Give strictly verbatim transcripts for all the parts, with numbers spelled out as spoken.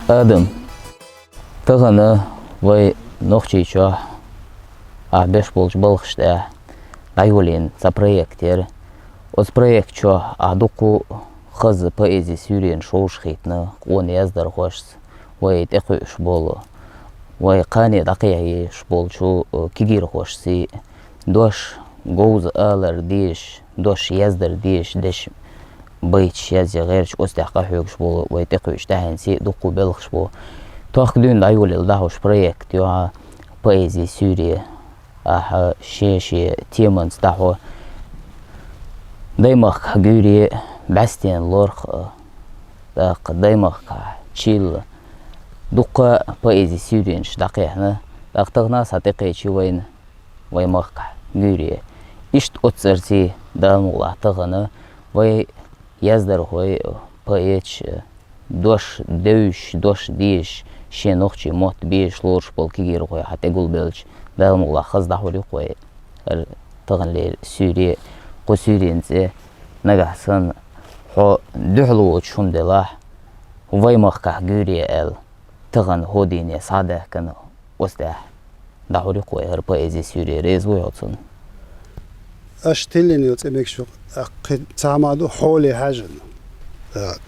Адам, тахана вай Нохчийчохь ахь беш болчу балхаш тӀехь дӀайолийна цхьа проект яра. Оцу проект чохь ахь дуккха хаза поэзи суьйренаш вовшахийтина къона яздархошца, вай тӀекхуьуш болу, вай кхане дӀакхехьеш болчу кегийрхошций, дош говза алар дезаш, дош яздар дезаш дешан байташ язъе гӀерташ, оцу тӀехь къахьоьгуш болу вай тӀекхуьуш тӀаьхьенций дуккха белхаш бу. Тохка дуьйна дӀайолийла дӀахьош проект ю хьан поэзи суьйре. Ахьа шен-шен теманца дӀахьо даймахкахь гуьйре, бӀаьстенан лорах а, тӀаккха даймахкахь чилла. Дуккха поэзи суьйренаш дӀакхехьна, тӀаккха тахана схьа тӀекхечи вайна вай махкахь гуьйре. Иштта оццарций Дала мукъалахь тахана вай яздархой, поэташ, дош девзаш, дош дезаш, шен нохчийн мотт безаш лоруш болу кегийрхой хьан тӀегулбелча, Дала мукъалахь хаза дӀахьур ю-кх вай хӀара таханлера суьйре, кху суьйренан цӀе нагахь санна хьо дуьхьал воцуш хӀума делахь, вай махкахь гуьйре аьлла, тахана хӀокху дийне схьа а даьхкина, оцу тӀехь дӀахьур ю-кх вай хӀара поэзи суьйре, реза вуй хьо цунна? Аша тиллина йолу цӀе мегаш ву, тӀаккха кхин цхьа хӀума ду хьоле хьаьжжина. ТӀаккха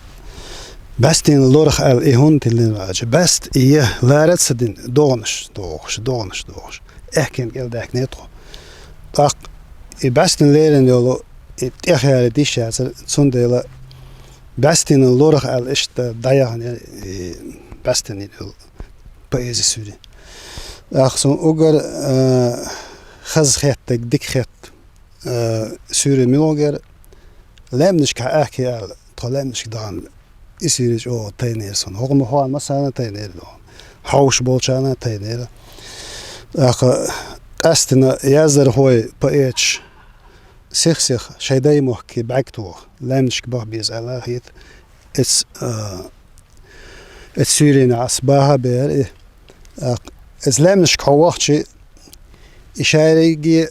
бӀаьстенан лорах аьлла и хӀунда тиллина ваьлча, бӀаьста и я лара а ца дина, догӀанаш дохуш, догӀанаш дохуш, аьхкенна кӀел даьхкинера тхо. ТӀаккха и бӀаьстенан лерина йолу и тӀехъяла диш яцара, цундела бӀаьстенан лорах аьлла иштта дӀаяханера и бӀаьстенан йолу поэзи суьйре. ТӀаккха суна уггар, а, хаза хеттарг, дика хетта, а, суьйре муьлхагара, лаьмнашкахь аьхке аьлла, тхо лаьмнашка дахана, и суьйре чӀогӀа тайнера суна. ХӀокху мухӀана массарна а тайнера дохана, хьовш болчарна а тайнера. ТӀаккха къаьстина яздархой, поэташ сих-сиха шайн даймохкий бӀаьрг тоха, лаьмнашка баха беза аьлла хета. Эц, а, эц суьйренехь ас баха а бер и. ТӀаккха эц лаьмнашка хьо вахча, и шайрайге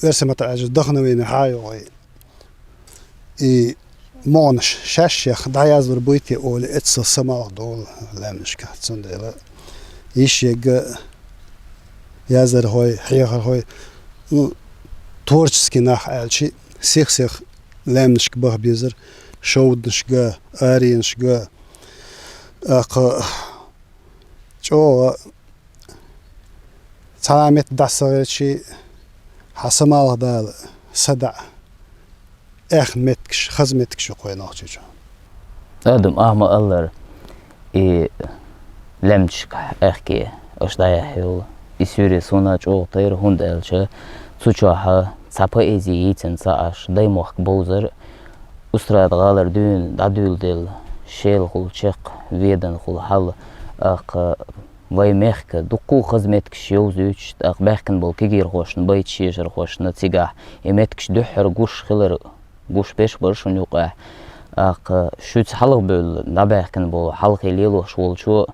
верса мата аьлча дахана вийна хьан йогӀий. И могӀанаш шаьш-шех дӀаяздур буй те олий, эццал самалх долу лаьмнашка. Цундела йиш егга яздархой, хьехархой, ну, творческий нах аьлчи, сих-сиха лаьмнашка баха безар, шовданашка, аренашка, тӀаккха чӀогӀа цхьа метта дӀа ца гӀирчи, хьан самалх дала, садаӀа, аьхна меттигаш, хаза меттигаш ю-кх вай Нохчийчохь. Адам, ахьа ма-аллара, и лаьмнашкахь аьхке аша дӀаяьхьна йолу и суьйре суна чӀогӀа тайра, хӀунда аьлча цу чохь цхьа поэзи йийцина ца Ӏаш, даймохк бовзар, Устрада-ГӀалара дуьйна дӀадуьйладелла, шелахула чекх, веданхула хьал, тӀаккха вай мехка дуккха а хаза меттигаш йовзуьйтуш, тӀаккха баьхкина болу кегийрхошна, байташ ешархошна цигахь и меттигаш дуьххьара гуш хилар, гуш беш бара шуна юкъахь. ТӀаккха шуьца хьалха бевлла дӀабаьхкина болу хьалхе лелош волчо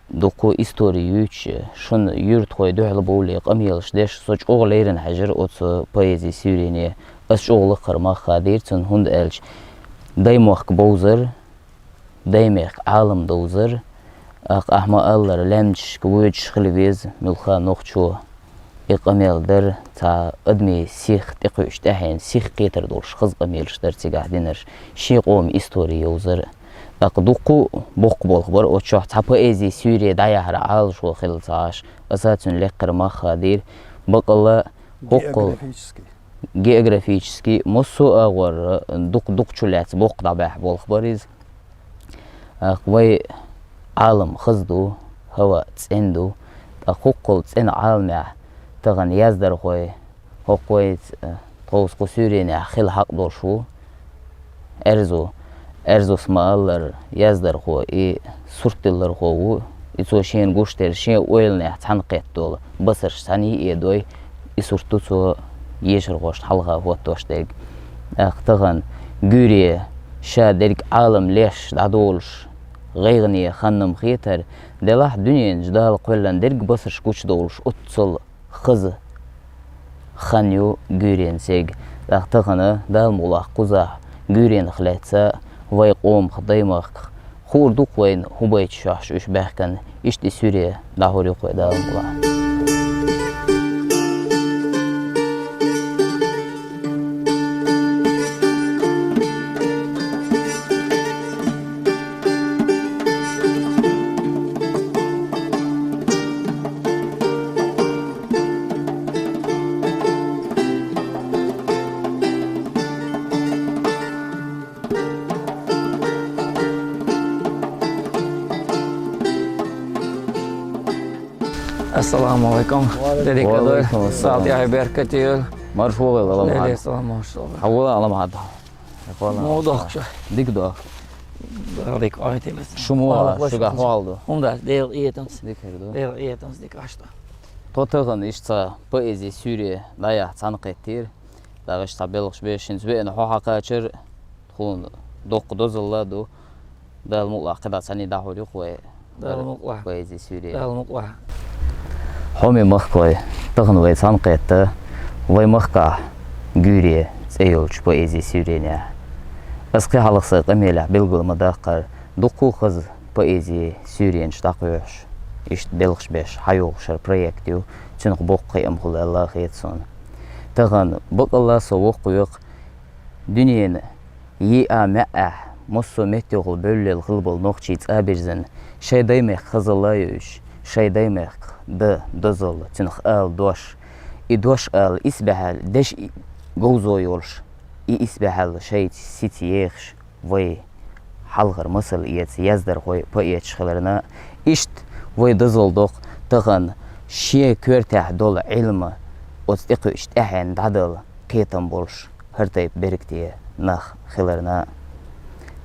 дуккха а истори юьйцуш, шуна юьртахой дуьхьал бовлий къамелаш деш, со чӀогӀа леррина хьаьжира оцу поэзи суьйрене. Ас чӀогӀа лакхара мах хадийра цунна, хӀунда аьлча даймохк бовзар, даймехкан Ӏалам довзар, тӀаккха ахьа ма-аллара, лаьмнашка воьдуш хила веза муьлхха а нохчо. И къамел дара, цхьа адамийн сих тӀекхуьуш тӀаьхьенан сих кхетар долуш хаза къамелаш дара цигахь динарш, шен къоман истори йовзар. ТӀаккха дуккха а боккха болх бара оцу чохь, цхьа поэзи суьйре дӀаяхьара Ӏалашо хилла ца Ӏаш, аса цуьнан лекхара мах хадийра. Баккъалла хӀоккхул географический, массо а агӀор дукха-дукха чу лаьцна боккха дӀабаьхьа болх бара иза. ТӀаккха вай Ӏалам хаза ду, хӀаваъ цӀена ду, тӀаккха хӀоккхул цӀена Ӏаламехь тахана яздархой, хӀокху вай ц-, тховса кху суьйренехь хила хьакъ долуш ву. Аьрзу, Аьрзус ма-аллара, яздархо и сурт диллархо ву, и цо шена гуш дерг шен ойланехь цхьаьна кхетта долу басарш цхьаьна йиъе дой, и сурт ду цо ешархошна хьалха хӀоттош дерг. ТӀаккха тахана гуьйре ша дерг Ӏалам леш дӀадолуш, гӀайгӀане хан-м хетара, делахь дуьненчу Дала кхоьллина дерг басарш гучудовлуш оццул хаза хан ю гуьйренан цӀе. ТӀаккха тахана Дала мукъалахь кхузахь гуьйренах лаьцна вай къомах, даймахках Хуур ду-кх вайна хӀун байт шоаш уьш баьхкина, иштта и суьйре дӀахьур ю-кх вай Дала мукъалахь. Ассаламу алейкум. Ва алейкум. Деррига а дой. Ва алейкум ассалам. Салтяхьи беркате йойла. Марша вогӀийла, Алама. Леле, салам, марша вогӀийла. Хьавола, Алама, хьада. Муха дохку шу? Дика дохку. Дала дика къахетийла. Шу муха, шугахь хьал ду? ХӀунда, Дела къахетамца. Дика хир ду. Дела къахетамца дика ашта. Тхо тахан иштта цхьа поэзи суьйре дӀаяхьа цхьаьнакхеттера. ТӀаккха иштта цхьа белхаш беш хӀинца веана хьо хьакхачар, тхуна доккха дозалла ду. Дала мукъалахь кхидӀа цхьаьний дӀахьур ю-кх вай. Дала мукъалахь. Поэзи суьйре. Дала мукъалахь. Хьоме махкой, тахан вай цхьаьнакхетта вай махкахь «Гуьре» цӀе йолчу поэзи суьйренехь. Ас кхин хьалха сайн къамелехь билгал ма-даккхара, дуккха а хаза поэзи суьйренаш дӀакхоьхьуш, иштта белхаш беш хьайогӀуш хӀара проект ю, цуьнах боккха кхиам хуьлу аьлла хета суна. Тахан бакъалла со воккхаве-кх дуьненан йиъ а маьӀӀехь массо а меттехула бевллел хилла болу нохчий цӀа бирзина, шайн даймехкан хазалла а йойуш, шайн даймехкан дан, дозалла, цуьнах ала дош, и дош ала исбаьхьалла, деши говзо йолуш, и исбаьхьалла шайца сица ехаш, вай хьалхара масал эца яздархой, поэташ хиларна, иштта вай дозалла доккху тахан шен коьртехь долу Ӏилма оцу тӀекхуьучу тӀаьхьенна дӀадала кхетам болуш хӀара тайпа беркате нах хиларна.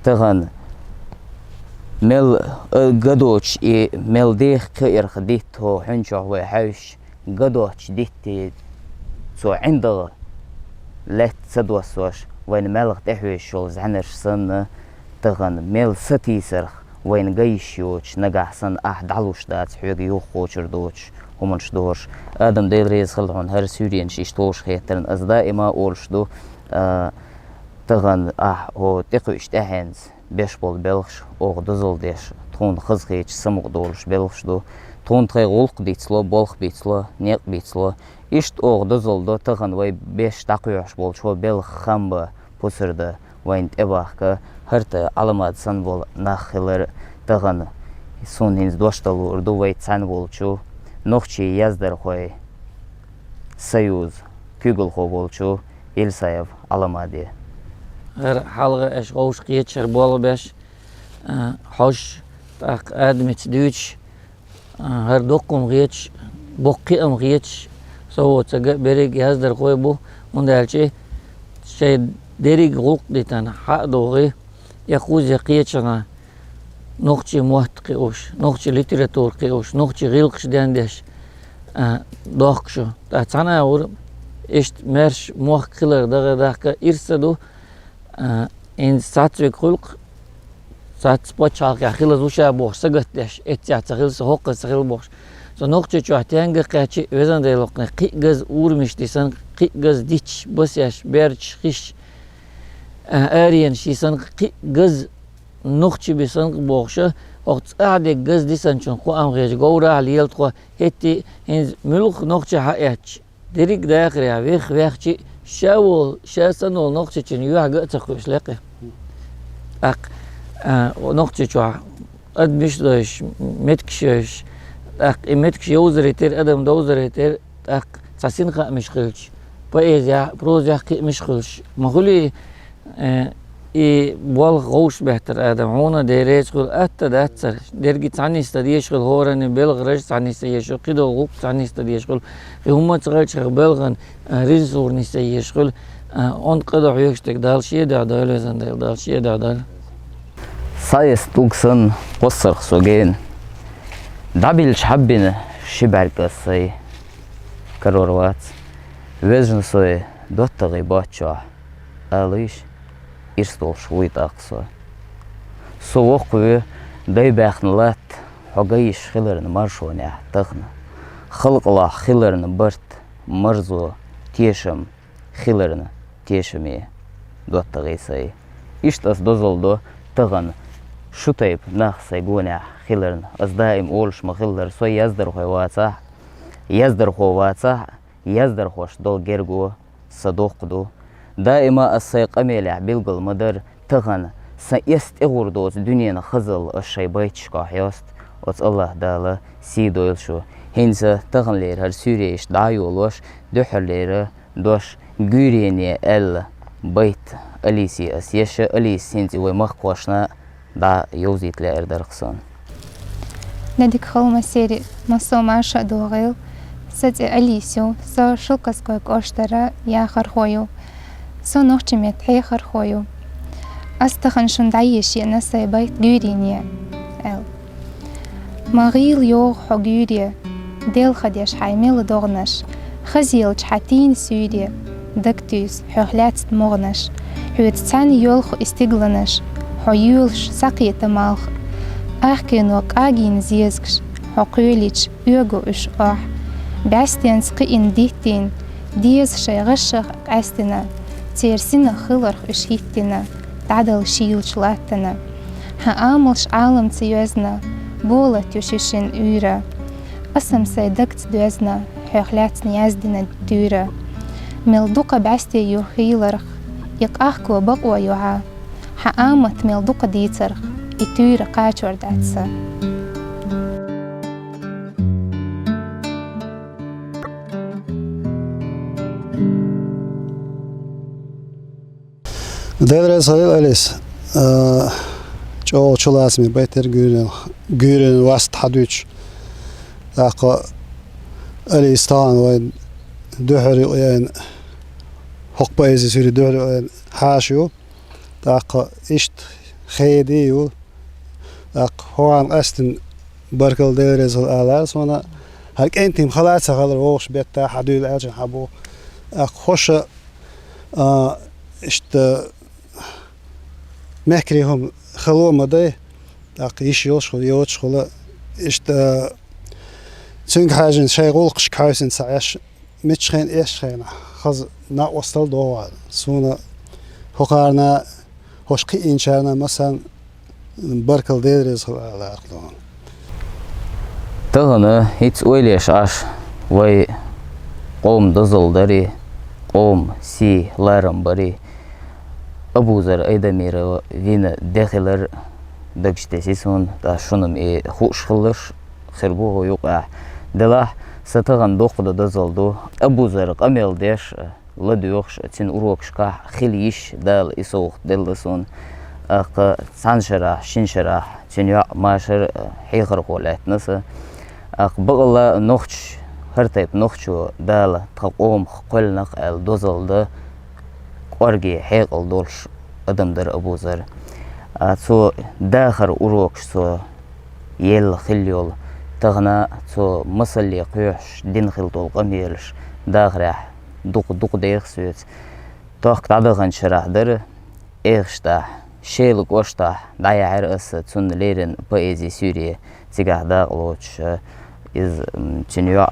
Тахан мел, а, гадочу и мел деха кхиарх дитта хӀо хьуьнчохь вай хьаьвсича, гадочу дитте цо ӀиндагӀа лаьтта ца доссош, вайна маьлха тӀехьоьжуш йолу зӀаьнарш санна, тахан мел сатийсарх вайна ган йиш йоцуш, нагахь санна ахь дӀалуш дац хьоьга юхакхочур доцуш хӀуманаш дохуш. Адам, Дела реза хила хьуна, хӀара суьйренаш иштта вовшаххетарна. Ас даима а олуш ду, а, тахан ахь хӀо тӀекхуьучу тӀаьхьенца беш болу белхаш оха дозалла деш, тхуна хазахеташ самукъадолуш белхаш ду. Тхуна тхайн гӀуллакх дицло, болх бицло, некъ бицло. Иштта оха дозалла до тахан вай беш дӀакхоьхьуш болчу хӀо белхан бан, пусар дан вайна тӀебахка, хӀара тайпа Ӏаламат санна болу нах хилар. Тахан суна хӀинца дош дан луур ду вай цхьаьна волчу нохчийн яздархойн союзан куьйгалхо волчу Елисаев Ӏаламаде. ХӀара хьалха аша вовшахкхеташ, хӀара болх беш, а, хьожуш, тӀаккха адамашца дуьйцуш, а, хӀара доккха хӀума хеташ, боккха кхиам хеташ, со воцург а берриг яздархой бу, хӀунда аьлча шайн дерриг гӀуллакх дитина хьа а догӀий, я кхузза, я кхечанхьа нохчийн мотт кхиош, нохчийн литература кхиош, нохчийн гӀиллакхаш дендеш, а, дохку шу. ТӀаккха цхьана а вур, иштта маьрша мохк хилар дагадахка ирс а ду, а, хӀинца цхьацца вега хуьлу-кх, цхьацца пачхьалкхехь хилаза ву ша бохуш, сагатдеш, эццехь ца хилла сан, хӀокхуза ца хилла бохуш. Со Нохчийчохь стенга а кхаьччи, везан Дела, кхин кхин а газа урамаш дисина, кхин а газа дитташ, басеш, бердаш, хиш, а, аренаш йисина, кхин а газа нохчи бисина бохуша, хӀокху цӀахь дерг газа дисинчунна кхоам хеташ, говрахь лела тхо, хӀетте а хӀинца муьлхха нохчи хьаэцча, дерриг а дахарехь, вех вехчи, ша волу, ша санна волу нохчичун юьхь ган а ца кхуьуш лекхе. ТӀаккха, а, Нохчийчохь адамаш а дойуш, меттигаш а йойуш, тӀаккха и меттигаш йовзаре тера, адам довзаре тера, тӀаккха цхьа синхаамаш хилча, поэзехь, прозехь кхиамаш хуьлуш ма хуьлий, э, и болх вовшахбеттар, Адам, хьуна а Дела реза хуьлда, атта дац цара. Дерриг а цхьаьна нисдан дезаш хуьлу, хӀоранна белхан раж цхьаьна нисдан езаш хуьлу, кхидолу гӀуллакх цхьаьна нисдан дезаш хуьлу, кхин хӀумма а ца хилча, хьан белхан, э, режиссура нисдан езаш хуьлу, э, онда къа дан хьоьгуш дерг Дала шен дуьхьа дойла, везан Дела, Дала шен дуьхьа дойла. Саест луг санна, кхоссарх со гена. ДӀабиллича хьаббина ши бӀаьрг ас сайн карор вац. Везна сой доттагӀий боцчохь, алийша, ирс долуш вуй тӀаккха со. Со воккхаве, дай баьхна латта, хьо ган йиш хиларна маршонехь тахана. Халкъалахь хиларна барт, марзо, тешам, хиларна тешаме доттагӀий сайн. Иштта ас дозалла до тахана Шу тайпа нах сай гонехь хиларна, ас даим олуш ма-хиллара, со яздархой вацахь, яздархо вацахь, яздархошна долу герго са доккха ду. Даима ас сайн къамелехь билгал ма-дарра, тахана сан эс тӀегӀур доцу дуьненан хазалла ас шайн байташкахь йост, оцу АллахӀ Дала сий дойла шу. ХӀинца таханлера хӀара суьйре иштта дӀа а йолош, дуьххьарлера дош «Гуьйрене» аьлла байт Алисе ас еша, Алис хӀинца и вай махкахошна дӀа йовзийта лаьара дара-кх суна. Дадик Холмасери, массо а марша а догӀийла, сан цӀе Алис ю, со Шелковской кӀоштара яхархо ю. Со нохчийн меттан хьехархо ю. Ас тахана шуна дӀаеша еана сайн байт «Гуьйрене» аьлла. Ма гӀийла йогӀу хьо, гуьйре, делха деш хьайн мела догӀанаш, хазъелча хьан тийна суьйре, дага туьйсу хьох лаьцна могӀанаш, хьоьца цхьаьна йолху и стигланаш, хьо йоьлуш схьакхета малх. Ахкено кӀагийна зезагаш, хьо кхоьлича, оьгу уьш охьа. БӀаьстенца кхиъна диттийна, деза шайн гӀашах къаьстина, церан синах хиларх уьш хӀиттина, дӀадала шийлачу латтана. Хьан амалш Ӏаламца йоьзна, болат ю ши шина уьйра. Аса-м сайн дагца доьзна, хьох лаьцна яздина туьйра. Мел дукха бӀаьсте ю хийларх, и къахко бакъо ю хьан. Хьан амат мел дукха дийцарх, и туьйра кхачор дац сан. Дела реза хуьлда, Алис. А, чӀогӀа чулацаме байт яра гуьйренан, гуьйренан васт хьан дуьйцуш. ТӀаккха Алис тахана вайн дуьхьара юкъаяьлла, хӀокху поэзи суьйре дуьхьара юкъаяьлла хьаша ю. ТӀаккха иштта хеди ю. ТӀаккха хӀокхарна къаьстина баркалла, Дела реза хуьлда алара суна. ХӀара кӀентий-м хала ца хилар вовшах беттахь хьан дуьйла аьлча хьан бу. ТӀаккха хӀорш, а, иштта мехкарий хӀума хало ма дай. ТӀаккха йиш йолуш хуьлу, йоцуш хуьлу. Иштта цуьнга хьаьжжина шайн гӀуллакхашка хьаьвсина ца Ӏаш, миччахьа эшчахьа хаза накъосталла догӀу. Суна хӀокхарна, хӀорш кхиийнчарна массарна баркалла, Дела реза хуьлда алара суна. Тахана хӀинца ойла еш Ӏаш, вай къоман дозалла дарий, къоман сий, ларам барий, Абузар Айдамиров вина де хилар дагчу тесна суна, тӀаккха шуна-м и хууш хиларш хир бу хӀокху юкъахь. Делахь, сан тахана доккха дан дозалла ду, Абузар къамел деш, ладоьгӀуш, цуьнан урокашкахь хила йиш, Дала и совгӀат делла суна. ТӀаккха цхьана шарахь, шина шарахь цуьнан йоӀ Машар хьехархо лаьттина сан. ТӀаккха бакъалла нохчо, хӀара тайпа нохчо Дала тхан къомах кхоьллина-кх аьлла дозалла дан кӀорге хьекъал долуш адам дара Абузар. А, цо дахаран урокаш цо елла хилла йолу, тахана цо масалле кхоьхьуш дина хилла долу къамелаш дахарехь дукха-дукха деха соьца. Тохка дӀадаханчу шарахь дара, Эхаштахь, Шелан кӀоштахь дӀаяьхьира аса цунна леррина поэзи суьйре, цигахь дакъа лоцуш, иза, м, цуьнан йоӀ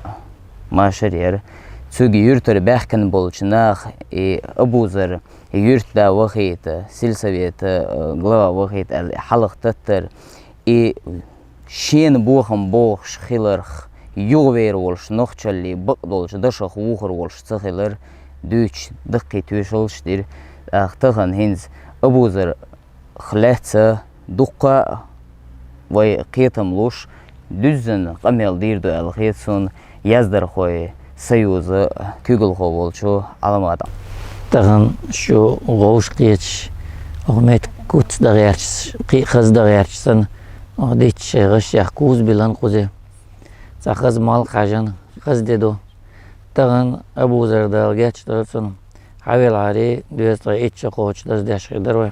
Машар яра. Цуьнга юьртара баьхкина болчу наха и Абузар юьртда вахийта, сельсовета, э, глава вахийта аьлла, хьалха таттар, и шена бохам бохуш хиларх, юхавер волуш нохчаллий бакъдолчу дашах вухур волуш ца хилар, дуьйцуш даккхий тоьшаллаш дира. ТӀаккха тахана хӀинца Абузарх лаьцна дуккха а вай кхетам луш, дуьззина къамел дийр ду аьлла хета суна Яздархойн союзан куьйгалхо волчу Ӏаламата. Тахана шу вовшах кхеташ, оха меттиг куц дан гӀерташ, кхин а хаза дан гӀерташ санна, оха дитташ шайн гӀашех куз биллина кхуза. Цхьа хаза малх хьаьжна, хаза де ду. Тахана Абузар, Дала гечдойла цунна, хьавелхьара, доьзткъе итт шо кхочуш даздеш хир дара вай.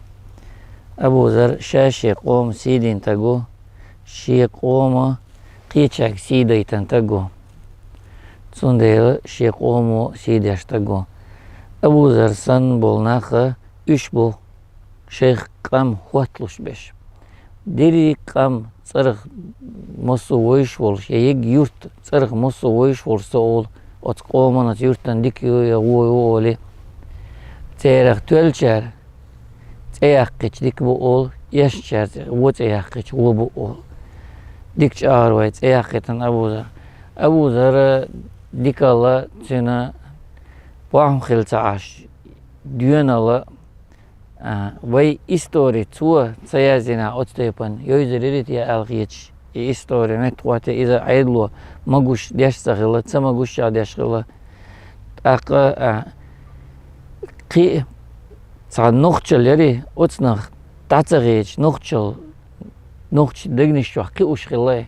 Абузар ша шен къоман сий дина стаг ву, шен къоман кхечаьрга сий дайтина стаг ву. Цундела шен къомо сий деш стаг ву. Абузар санна болу нах, уьш бу шайх къам хӀотталуш берш. Дерриг къам цӀарах массо а вевзаш волуш, я егга юрт цӀарах массо а вевзаш волуш со олу, оцу къоман, оцу юьртан дика ю я вон ю олий. Церах тоьллачара цӀе яккхича дика бу олу, эшначаьрца вон цӀи яьккхача вон бу оал. Дика чӀоагӀа вай цӀи яьккхийтина Абузара. Абузара дикалла, цуьнан бахьана хилла ца Ӏаш, доьналла, а, вай истори цо ца яздина оцу тайпана йовзар йий те аьлла хеташ, и истори меттахӀотта иза Ӏедало магош деш ца хилла, ца магош а деш хилла. ТӀаккха, а, кхин а цхьа нохчалла яри, оцунах дӀа ца хеташ, нохчалла, нохчий дегнаш чохь кхиош хилла.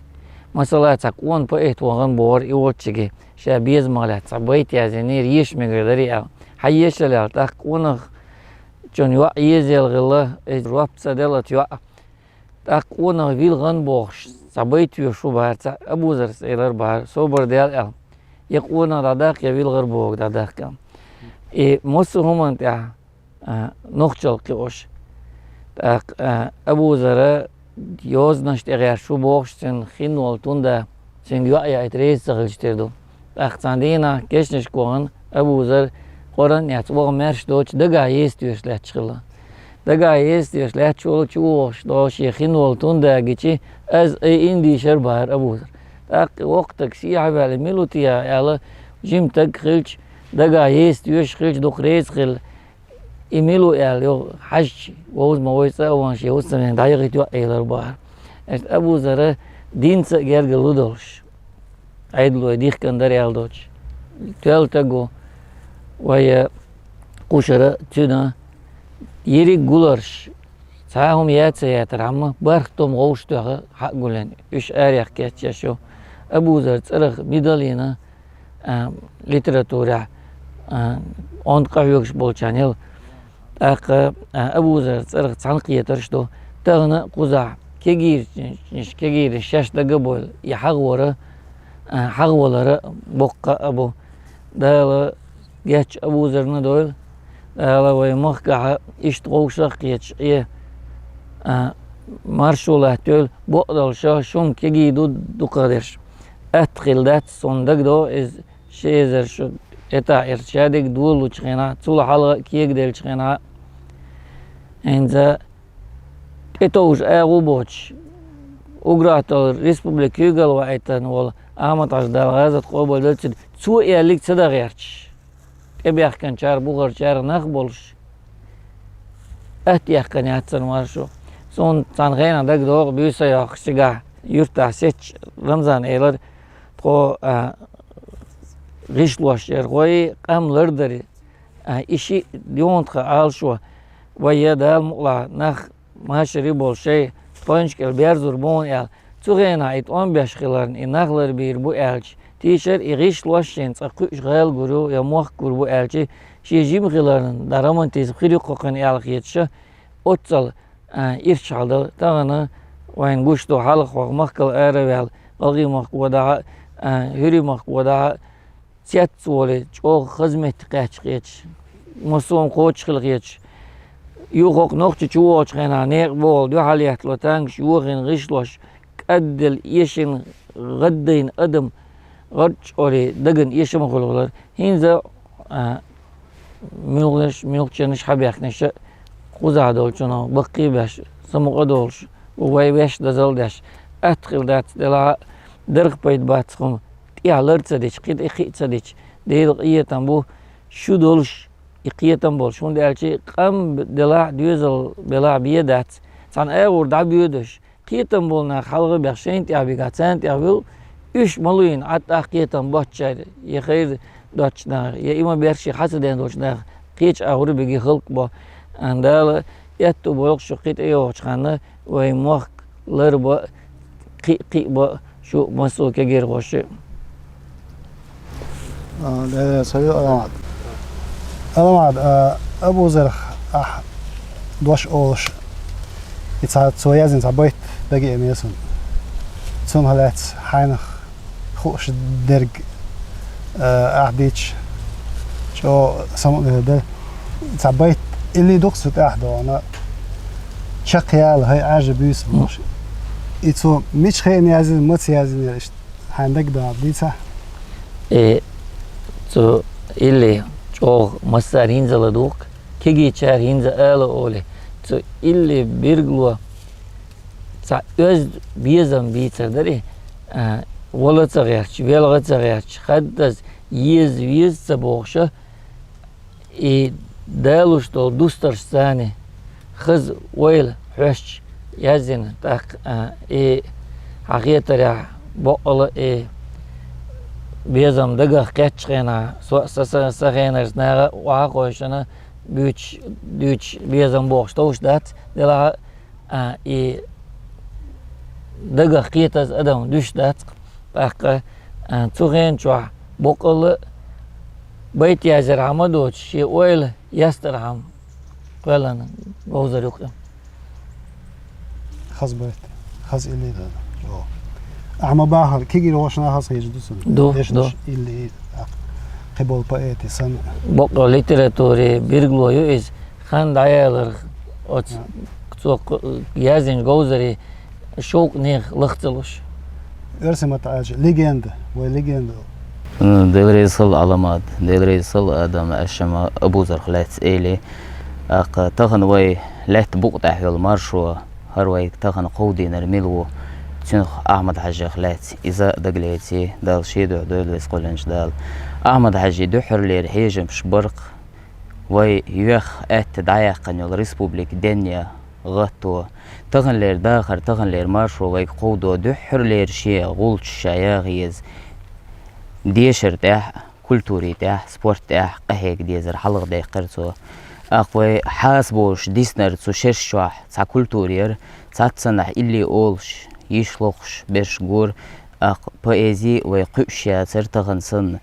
Масала, цхьа къона поэт вахана бохура и волчуьнга, ша безамах лаьцна цхьа байт яздинера, еша мегар дарий аьлла. Хьан ешал аьлла, тӀаккха къонах чун йоӀ езаелла хилла, иза жоп ца делла йоӀ. ТӀаккха къонах вилгӀан бохуш, цхьа байт йоьшу бара цхьаъ, Абузарс элира бара, собар де аьлла. Я къонах дӀадаккха, я вилгӀар бохург дӀадаккха. И массо а хӀуманна тӀехь, а, нохчалла кхиош. ТӀаккха, а, Абузара йозанаш тӀе гӀерташ ву бохуш, цуьнан хин волу тунда, цуьнга йоӀ яийта реза ца хилча тера ду. ТӀаккха цхьана дийнахь кешнашка вахана Абузар Къуръан а эцна, ваха маьрша доцуш, дагахь еза тоьшуш лаьтташ хилла. Дагахь еза тоьшуш лаьтташ волу чу вогӀуш, догӀуш шен хин волу тунда гичи, аз айина дийшар бара Абузар. ТӀаккха воккха стаг сехьа ваьлла, мила ву те аьлла, жима стаг хилча, дагахь еза тоьшуш хилча, дукха реза хилла. И мила ву аьлла, юха хьаьжча, вовза ма вой цӀа а вахана, шен хӀусамненга дӀаяхийта йоӀ элира бара. Иштта Абузара динца а гергарло долуш, Ӏедало дихкина дара аьлла доцуш, тоьлла стаг ву, вай кхушара цуьнан ерриг гуларш, цхьа а хӀума яц а яцара, амма бархӀ том гӀовш тоьхна хьа а гулйина, уьш арех кечъеш ю. Абузар цӀарах медаль йина, а, литературехь, а, онда къахьоьгуш болчарна яла. ТӀаккха, а, Абузар цӀарах цхьаьна кхетарш ду. Тахана а кхузахь кегийрчаш, кегийрчаш шаьш дага а бойла, и хьагӀ вара, а, хьагӀ валара боккха а бу. Дала гечдойла Абузарна дойла. Дала вай махкахь иштта гӀовшах а кхеташ, Ӏе, а, маршо латтайойла, бакъдолуш шун кегий ду дукхахдерш. Атта хилла дац, суна дагадогӀу иза, ши эзар шо тӀетахь ирча шадерг долалучу хенахь, цул хьалха а кегаделлачу хенахь а. ХӀинца тӀетовжа агӀо боцуш, уграхтал республика куьйгалла ваийтина волу Ахьмад-Хьаьжа, Дала гӀазот къобалдойла цуьнан, цо аьлларг ца дан гӀерташ, тӀебаьхкинчара, бухарчара нах болуш, атта яьккхина яц цуьнан маршо. Суна цхьана хенахь дагадогӀу, буьйса йоккхуш цигахь юьртахь сецча, Рамзана элира, тхо, а, гӀишлош яра, хӀой, къам лардари, а, и шиъ юха тхан Ӏалашо, вай я Дала мукъалахь нах машаре болу шайн тхойнаш кӀел берзор бу хьуна аьлла. Цу хенахь и тӀом беш хиларна, и нах ларбийр бу аьлча, тийшар и гӀишлош шена цкъа кхуьуш гӀала гур ю я мохк гур бу аьлча, шен жима хиларна, дан романтизм хир ю кху кхуьнан аьлла хеташ, оццал, а, ирча хьалдала. Тахана вайна гуш ду, хьалха хӀокху махкал ара а ваьлла, гӀалгӀай махка водахь а, а, хӀуьрий махка водахь а, цец а волий, чӀогӀа хаза метте кхаьчча хеташ, массо а хӀума кхочуш хила хеташ. Юха хӀокху Нохчийчу вогӀучу хенахь некъ бохула дуьхьал еттало, танкаш йохийна, гӀишлош, кӀадделла, эшийна, гӀаддайна адам, гӀарчӀ олий, дагна эша ма хуьлу хилар. ХӀинца, а, муьлханаш, муьлххачернаш хьабаьхкинарш а, кхузахь долчунах баккхий а беш, самукъа а долуш, вай ваьш дозалла деш, атта хилла дац делахь а, дарх пайда бац хӀума, тӀехь лар ца дича, кхин тӀе кхиъ ца дича, Делан къинхетам бу, шу долуш, и кхетам болуш. ХӀунда аьлча къам делахь а, доьзал белахь а бен дац. Цхьана агӀор дӀабоьдуш, кхетам болу нах хьалха а бехь шайна тӀехь бигахь, царна тӀехь вуьлу, уьш ма луйна, Ӏад тӀаккха кхетам боцучара, я хайр доцучу наха, я и ма бер шен хьан ца ден долчу наха, кхечу агӀор а биги халкъ бо. Дала аьтту бойла шу кхин тӀейогӀучу ханна, вайн мохк лар бан а, кхиъ-кхиъ бан а шу массо а кегийрхошна. А, да, да, салют, Аламат. Аламат, а, Абузарх ахь дош олуш, и цхьа, цо яздина цхьа байт дагеана суна. Цунах лаьцна хьайнах хууш дерг, а, ахь дийцча, чӀогӀа самукъадер дара. Цхьа байт илли ду-кх цу тӀехь догӀу, чекхъяла, хӀай Ӏаьржа буьйса бохуш. И цо мича хенахь яздина, маца яздинера иштта? Хьайна дагадогӀург дийцахь? Э, цу илли чӀогӀа массара хӀинца а ладугӀу-кх, кегийчара хӀинца а ала олий, цу илли билгало цхьа оьзда безам бийцар дарий, а, вала ца гӀерташ, велха ца гӀерташ, хаддаза еза веза ца бохуша, и далуш долу дустарш царна хаза ойла хьоьстуш язйина, тӀаккха, а, и хьан хетарехь боккъала и безам дагах кхеттачу хенахь, со, са, са, са хенарца наха охьа а кхойшина, буьйцуш, дуьйцуш безам бохуш товш дац, делахь а, и дагах кхетаза адам дуьсуш дац-кх. ТӀаккха, а, цу хенан чохь боккъала байт язъяр хьан ма доцуш, шен ойла ястар хьан кхоьллина говзар юкъа. Хаза байт, хаза илли ду. Ахьа ма бахара, кегийрхошна хаза хезаш ду сан? Ду, дешнаш ду. Илли, а, кхиболу поэти санна. Боккъала литератури билгало ю иза. Хан дӀаяларх оцу цо кху-, язйинчу говзарийн шовкъ нехан лаха ца луш. Оьрсийн маттахь аьлча, легенда, вай легенда. М, Дела реза хуьлда, Ӏаламат, Дела реза хуьлда, Адам, аша ма Абузарх лаьцна эли. ТӀаккха тахана вай лаьтта букъа тӀехь йолу маршо, хӀара вайга тахана кховдийнарг мила ву, цуьнах Ахьмад-Хьаьжех лаьцна иза а дагалеций, Дала шен дуьхьа дойла веза кхоьллинчу Дала. Ахьмад-Хьаьжин дуьххьарлера хьежамаш бара-кх, вай йоьхна аьтта дӀаяьккхина йолу республика денъян гӀатто. Таханлера дахар, таханлера маршо вайга кховдо дуьххьарлера шен гӀулчаш ша яха еза. Дешар тӀехь, культури тӀехь, спорт тӀехь къахьега дезар хьалха даьккхира цо. ТӀаккха вай хьаса бовлуш диснарг цу шераш чохь цхьа культура яра, цхьаццанахь илли олуш, йиш лохуш берш гора, тӀаккха поэзи вай кхуьуш яцара тахана санна.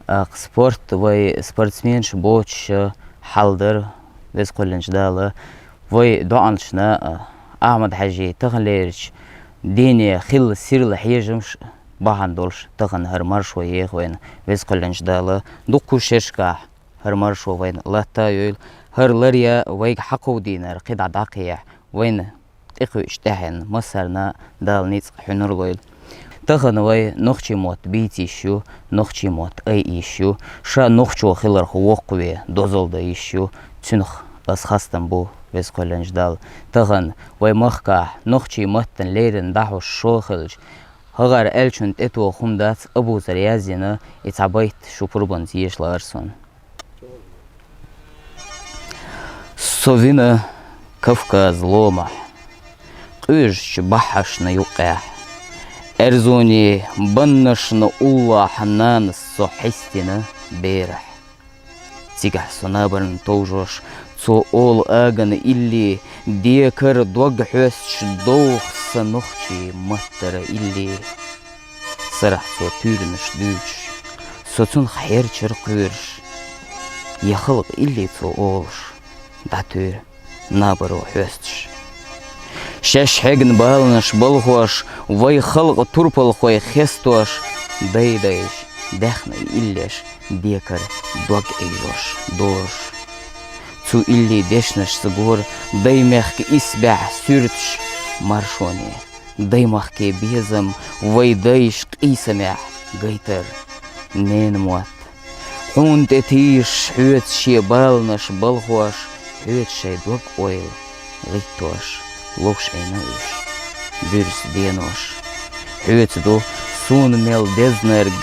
ТӀаккха спорт вай спортсменаш боцуша хьал дара, веза кхоьллинчу Дала. Вай доӀанашна, а, Ахьмад-Хьаьжин таханлерачу дийне хилла сирла хьежамаш бахьана долуш тахана хӀара маршо еха вайна, веза кхоьллинчу Дала. Дуккха шерашкахь хӀара маршо вайна латта а йойла, хӀара ларъян вайга хьакховдийнарг кхидӀа дӀакхехьа, вайна тӀекхуьучу тӀаьхьенна массарна Дала ницкъ хьуьнар лойла. Тахана вай нохчийн мотт бийца йиш ю, нохчийн мотт айа йиш ю, ша нохчо хиларх воккхаве дозалла дан йиш ю, цуьнах ас хастам бу, веза кхоьллинчу Дала. Тахана вай махкахь нохчийн маттана леррина дӀахьош шо хилча, хӀагӀар аьллачунна тӀетоха хӀума дац, Абузара язйина и цхьа байт шу пурбанца еша лаара суна. Со вина Кавказ ломахь, къуьйрашчу баххьашна юккъехь, аьрзунийн баннашна уллохь нанас со хьистина берахь. Цигахь со набарна товжош, цо олу агана илли, декара дог хьоьстуш довха сан нохчийн маттара илли. Сарахь цо туьйранаш дуьйцуш, со цунах хьерчара кхоьруш, я халкъ илли цо олуш, дӀатуьйра набаро хьоьстуш. Шаьш хьегна баланаш балхош, вай халкъ турпалхой хестош, дай-дайша даьхна иллеш, декара дог Ӏийжош, дожуш. Цу илли дешнашца гора даймехка исбаьхьа суьрташ маршоне. Даймахке безам, вай дайша къийсамехь гайтар ненан мотт. Хьуна тӀе тийшаш хьоьца шен баланаш балхош, хьоьца шайн дог-ойла гӀиттош, ловш Ӏийна уьш буьрса денош. Хьоьца ду суна мел дезнарг,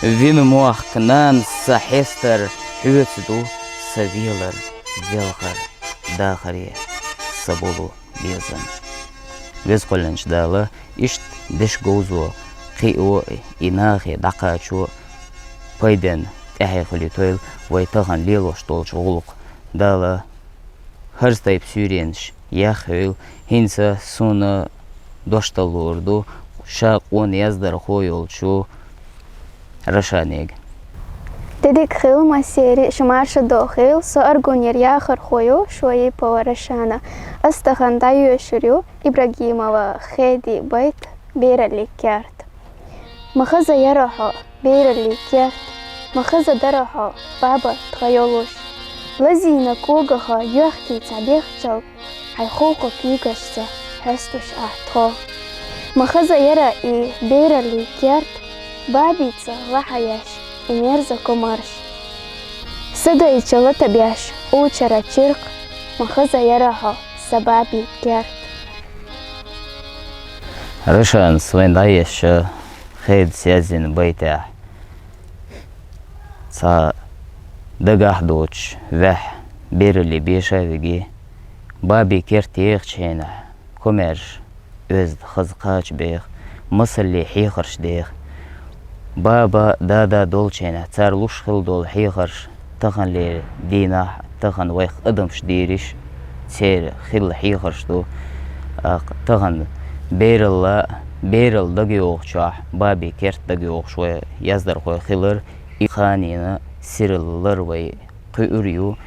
вина мохк нанас сан хьестар, хьоьца ду сан велар, велхар, дахаре сан болу безам. Веза кхоьллинчу Дала, иштта дешан говзо кхио, и нахе дӀакхачо пайденна тӀаьхье хуьлуьйтойла вай тахана лелош долчу гӀуллакх. Дала хӀара тайпа суьйренаш яхъйойла, хӀинца суна дош далалур ду ша къона яздархо йолчу Рашанега. Де дика хуьлда, массеран а шу марша дохийла, со Аргунера яхархо ю, Шоипова Рашана. Ас тахана дӀайоьшур ю Ибрагимова Хедин байт «Бераллин керт». Ма хаза яра хьо, бераллин керт, ма хаза дара хьо, баба, тхан йолуш. Лазийна когаха йоьхкий цхьа бехчалк, хьайн ховкха куьйгашца хьестуш ахь тхо. Ма хаза яра и бераллин керт, бабица лахьаяш и мерза комарш. Са дайча лата беш, очара чиркх, ма хаза яра хьо, сан бабин керт. Рашанас вайна дӀаесша хеда язйина байтехь, цхьа дагахь доцуш ваьхьа, бералле беша а виге, бабин керта ехачу хенахь, комаьрша оьзда хаза кхача беха, масалле хьехарш деха. Баба, дада долчу хенахь, цара луш хилла долу хьехарш таханлера дийнахь, тахана вайх адамаш дийриш, церан хилла хьехарш ду. ТӀаккха тахана бералла, бералла дагайогӀучохь, бабин керта дагайогӀуш вай яздархой хилар, и ханийна сираллар вай кхуьур ю,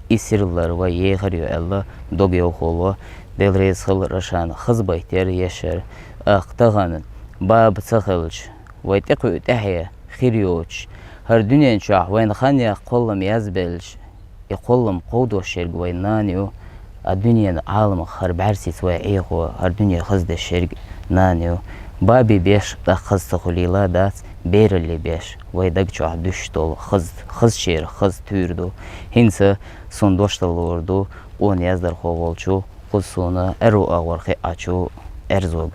и сираллар вай ехар ю аьлла, дог йовхо ло. Дела реза хила, Рашана хаза байт яра ешар. ТӀаккха тахана баба ца хилча, вай тӀекхуьу тӀаьхье хир йоцуш, хӀара дуьнен чохь вайна хан яккха кхоллам язбелча, и кхоллам кховдош ерг вайн нана ю, а дуьненан Ӏаламах хӀара бӀаьрсица вай Ӏехо, хӀара дуьне хаздеш ерг нана ю. Бабин беш тӀаккха хаза ца хуьлийла дац, бераллин беш вай даг чохь дуьсуш долу хаза, хазачеран хаза туьйра ду. ХӀинца суна дош далор ду къона яздархо волчу, кхуза суна аьрру агӀор хиъачу Эрзога.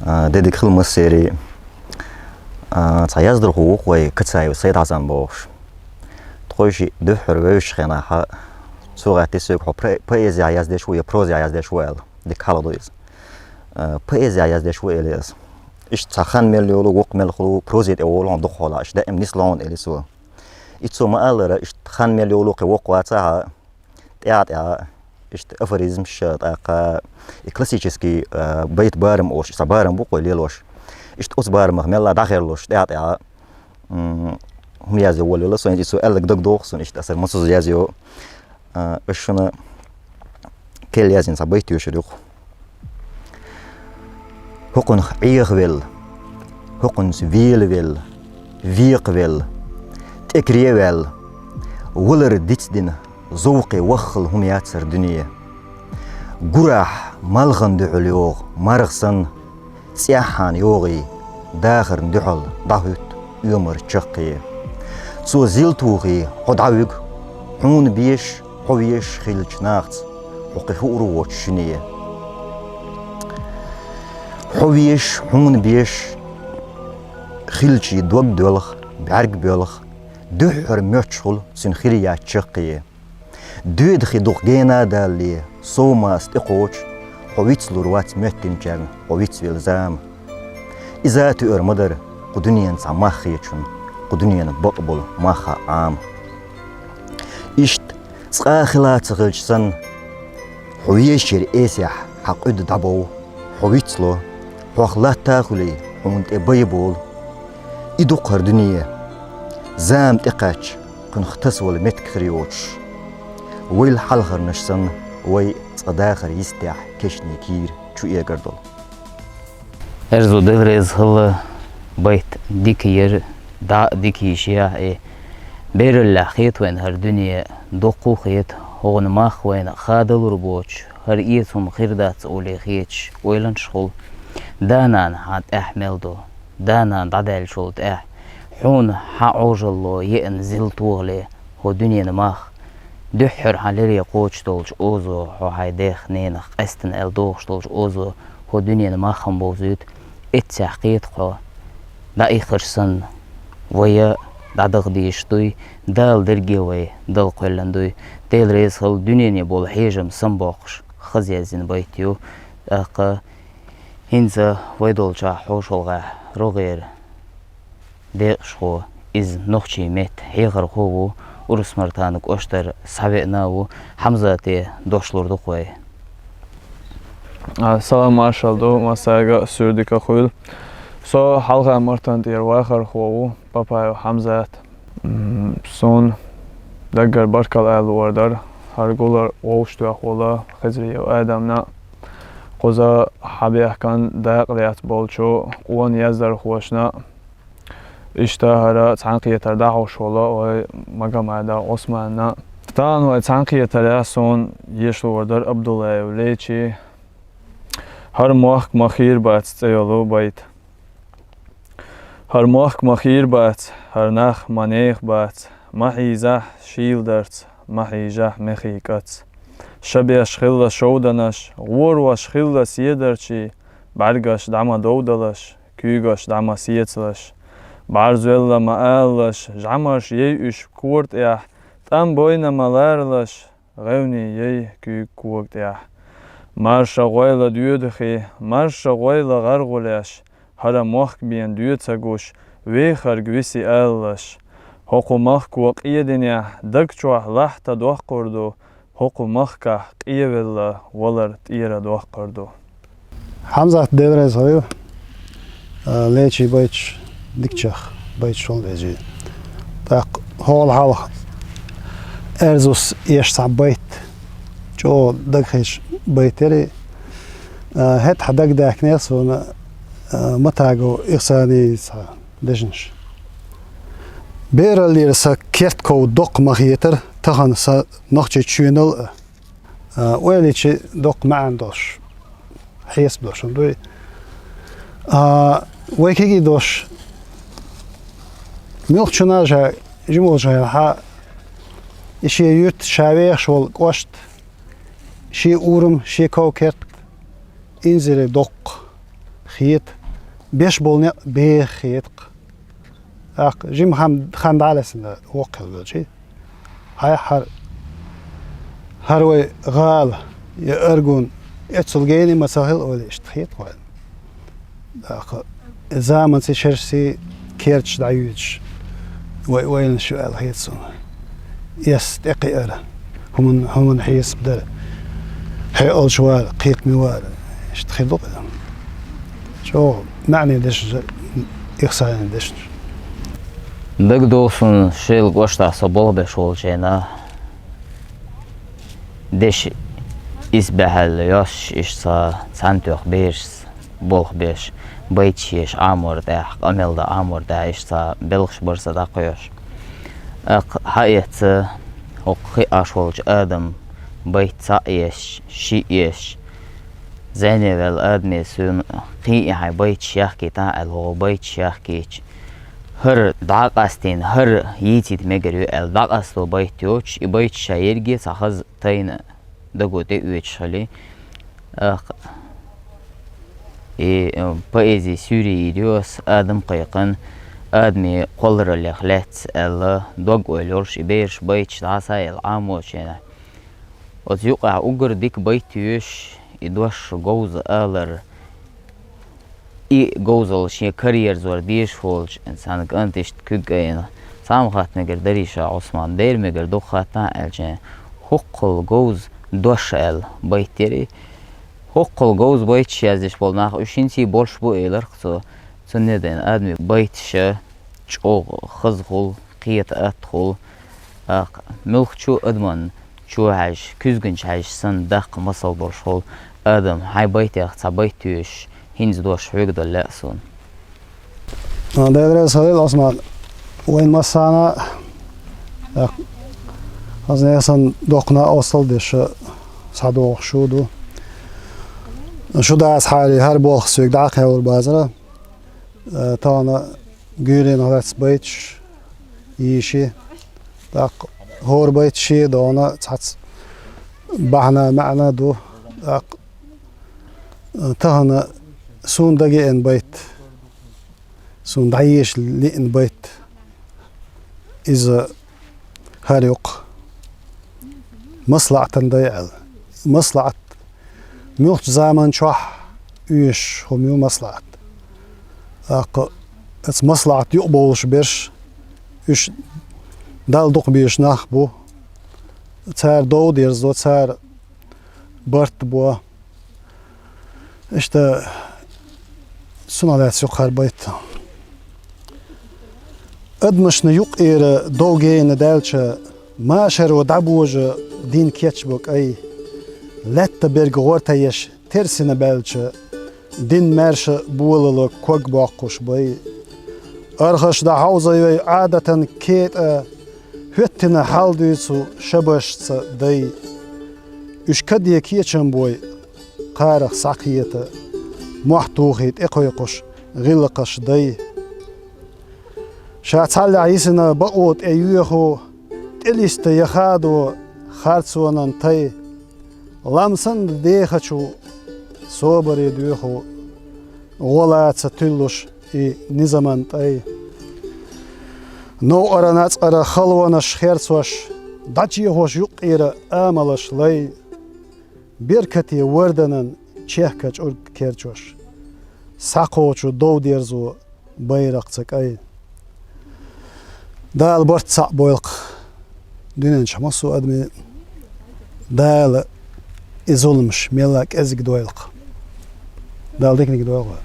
А, де дика хила массерий. А, цхьа яздархо ву-кх вай, Кацаев Сайд-Хьасан бохуш. Тхойшиъ дуьххьара вевзачу хенахь, цо гӀаьттира соьга, хьо пре-, поэзия яздеш ву я проза яздеш ву аьлла. Дика хьалха ду иза. А, поэзия яздеш ву, элира аса. Иштта цхьа хан мел йолу, воккха мел хуьлу, прозе тӀе волу хьуна дукха хьолахь, иштта даим нисло хьуна, элира цо. И цо ма-аллара, иштта хан мел йолу кхин воккха вацахь, тӀаьхьа-тӀаьхьа, иштта афоризмаш, тӀаккха и классический, а, байт барам олуш, цхьа барам бу-кх вай лелош. Иштта оцу барамах мелла дӀахерлуш, тӀаьхьа-тӀаьхьа, м, хӀума язйо волавелла, со хӀинца и цо аьлларг дагадогӀу суна, иштта аса мосазза язйо. А, аса шуна керла язйина цхьа байт тоьшур ю-кх. ХӀокхунах Ӏехавелла, хӀокхунца велавелла, векхавелла, тӀекаре а ваьлла, валар дицдина, зовкхе ваххал хӀума яц хӀара дуьне. Гурахь малхана дуьхьал йогӀу марха санна, цӀеххьана йогӀий, дахарна дуьхьал дӀахӀуьтту оьмар чаккхе. Цо зил тухий хьо дӀавуьгу, хьуна беш, хьо веш хиллачу нахаца, хьо кхин хуур а воцуш шине. Хьо веш, хьуна беш хиллачий дог доьлху, бӀаьрг боьлху, дуьххьара моьттуш хуьлу цуьнан хир яц чаккхе. Доьда хи дукха гена а далале, совмас тӀекхочуш, хьо вицлур вац моьттинчарна хьо вицвелла зама. Иза а туьар ма дара кху дуьненан цхьа мах хетачунна, кху дуьненан бакъболу мах а Ӏама. Иштта, цкъа а хила ца хилча санна, хьо вешачеран эсехь хьан къуьда дӀабов, хьо вицло, хьох латта а хуьлий, хьуна тӀе бай а болу. И ду-кх хӀара дуьне, зама тӀекхаьчча, кхуьнах тасавала меттиг хир йоцуш. Вайл хьалхарнаш санна, вай цкъа дахар йистехь кешнийн кийра чу эгар долу. Эрзо, Дела реза хила, байт дика яра, дӀа а дика йиш яхье. Бераллехь хета вайна хӀара дуьне, доккха а хета, хӀокхуьнан мах вайна хадалур боцуш, хӀара эца хӀума хир дац олий хеташ ойланаш хуьлу. Да-нана хьан тӀаьхьа мел ду, да-нана дӀадаьллачул тӀаьхьа, хьуна хьан Ӏожалло еана зил тохале, хӀо дуьненан мах, дуьххьара хьан лере кхочуш долчу озо, хьо хьайн дех-ненах къаьстина аьлла дохуш долчу озо, хӀо дуьненан мах хӀума бовзуьйту, эццехь кхета хьо. ДӀаиххарш санна, вай а дӀадаха дезаш дуй, Дала дерриге вай дала кхоьллина дуй. Дела реза хила, дуьнене болу хьежам самабоккхуш, хаза язйина байт ю. ТӀаккха хӀинца вай долчохь хьошалгӀехь рогӀера декъашхо, иза нохчийн меттан хьехархо а ву, Урус-Мартанан кӀоштара схьавеана а ву, Хьамзате дош лур ду-кх вай. А, салам маршалла ду, массаьрга а суьйре дика хуьлда. Со Хьалха-Мартан тӀера вахархо ву, Папаев Хьамзат. М, суна даггара баркалла ала луур дара хӀара гулам вовшахтоьхна волу Хизриев Адамна, кхуза хьабехкан дакъа лаьцна болчу къона яздархошна, иштта хӀара цхьаьнакхетар дӀахьош волу вай Магомадов Ӏусманна. Тахана вай цхьаьнакхетарехь суна еша луур дара Абдуллаев Лечи «ХӀара мохк ма хийра бац» цӀе йолу байт. ХӀара мохк ма хийра бац, хӀара нах ма неха бац, ма хьийзахь шийла дарц, ма хьийзахь мехий кӀац. Шабеш хилла шовданаш, гӀорош хилла седарчий, бӀаргаш дӀа ма довдалаш, куьйгаш дӀа ма сецалаш. БӀарзоьлла ма алалаш, жӀамаш яй уьш кора тӀехь, тӀам бойна ма ларалаш, гӀевни яй куьйга кога тӀехь. Марша гӀойла доьдахе, марша гӀойла гӀаргӀулеш, хӀара мохк бен доьца гуш, вехарг виси алалаш. ХӀокху махко къединехь даг чохь лахьта доккхур ду, хӀокху махкахь къевелла валар тӀера доккхур ду. Хьамзат, Дела реза хуьлда, а, лечий байташ, дикачех байташ хьуна везий. ТӀаккха хьола хьалха Эрзус еш цхьа байт, чӀогӀа дагахьийча байт яра, а, хӀетахь дагадаьхкинера суна, а, Матагов Ихсанийн цхьа дешнаш. Бераллера сан кертков доккха ма хетара, тахана сан Нохчийчоьнал а. А, ойла йича доккха маьӀна долуш, хьесап долуш хӀума ду и. А, вай кегий долуш, муьлххачунна а ша жима волчу хенахь, и шен юьрт, ша вехаш волу кӀошт, шен урам, шен ков-керт инзаре доккха хета, беш болу некъ беха хета-кх. ТӀаккха жима хан, хан дӀа а лаьцна воккха хила велчий. Хьай хӀара, хӀара вай гӀала я Аргун, эццул гена ма ца хила ойла иштта хета вайна. ТӀаккха заманций, шершций керташ дӀаюьйцуш, вай ойланаш ю аьлла хета суна. Эс тӀекхиара, хӀуман, хӀуман хьесап дара. Хье олуш вара, кхетаме вара. Иштта хир ду-кх. ЧӀогӀа маьӀне дешнаш, Ихсанийн дешнаш. ДагадогӀу суна, Шелан кӀоштахь со болх беш волчу хенахь, деши исбаьхьалла йостуш, иштта цхьа цхьаьна тоьхна берашца болх беш, байташ еш Ӏамор тӀехь, къамел дан Ӏамор тӀехь, иштта цхьа белхаш бара сан дӀакхоьхьуш. ТӀаккха хьаэцна хӀокху кхин Ӏаш волчу Адама байт цхьаъ еш, шиъ еш, зӀене ваьлла Адаме суна кхин и хьайн байташ яхкийтахьа аьлла, хӀокху байташ яхкийча, хӀара дӀакъастийна, хӀара йийцийта мегар ю аьлла, дӀакъасто байт йоцуш, и байташ ша ерриге цхьа хаза тайна даго тӀеоьцуш хили. ТӀаккха и, э, поэзи суьйре йийр ю ас, Адам кхайкхина, Адаме кхоллараллех лаьцна аьлла, дог-ойла йолуш и бераш байташ дӀасаелла Ӏамочу хенахь. Оцу юкъахь уггар дика байт йоьшуш, и дош говза алар, и говзалла шен караерзор дезаш волчу цхьана кӀанта иштта куьг айина, цхьа а ма хатта мегар дарий ша, Ӏусман, дера мегар дукха хаттахьа аьлча, хӀоккхул говза дош аьлла байт яра и. ХӀоккхул говза байташ яздеш болу нах уьш хӀинца а болуш бу элира-кх цо. Цундела Адаме байташа чӀогӀа хазахула, кхета аттахула, тӀаккха муьлххачу адаман чу хьаьжча, куьзганчу хьаьжча санна даккха масал долуш хула. Адам, хьайн байтех цхьа байт йоьшуш, хӀинца дош хьоьга дала лаьа суна. Дела реза хуьлда, Ӏусман, вайн массарна а, тӀаккха хаза нехан санна доккхана а остал деш схьадогӀуш шу ду. Шу дацахьара, хӀара болх соьга дӀа а кхевр бацара. Э, тахана гуьйренах лаьцна байташ йийши. ТӀаккха хӀора байташ а догӀна цхьацца бахьана, маьӀна ду. ТӀаккха, э, тахана суна дагеана байт, суна дӀаеша лиъна байт. Иза хӀара ю-кх. МаслаӀатан дай аьлла. МаслаӀат. Муьлххачу заман чохь оьшуш хӀума ю маслаӀат. ТӀаккха оцу маслаӀат юкъабовлуш берш, уьш Далла дукха безаш нах бу. Цара дов дерзадо, цара барт бо. Иштта, цунах лаьцна ю-кх хӀара байт. Адамашна юккъера дов гена даьлча, машаро дӀабожа дин кечбо кӀай. Лаьтта берг гӀортаеш терсина баьлча, дин маьрша болала ког боккхуш бай. Архаш дӀахьовзайой Ӏадатан кетӀа, хӀоьттина хьал дуьйцу шабашца дай. Уьш каде кечам бой, кхарах схьакхета, мохь тухий тӀекхойкхуш гӀиллакхаш дай. Ша цхьаллехь йисина бакъо тӀеоьху, тӀелиста я хадо харцонан тай. Лам санна дехачу собаре доьху, гӀо лаца туьллуш и низаман тӀай. Новкъара нацкъара халонаш херцош, дӀачехош юккъера амалаш лай, беркате варданан чехка чӀург керчош, схьакхочу дов дерзо байракх ца кӀай. Дала барт цхьаъ бойлакх дуьнен чу массо а адаме. Дала и зуламаш мелла кӀезиг дойлакх. Дала диканиг дойлакх.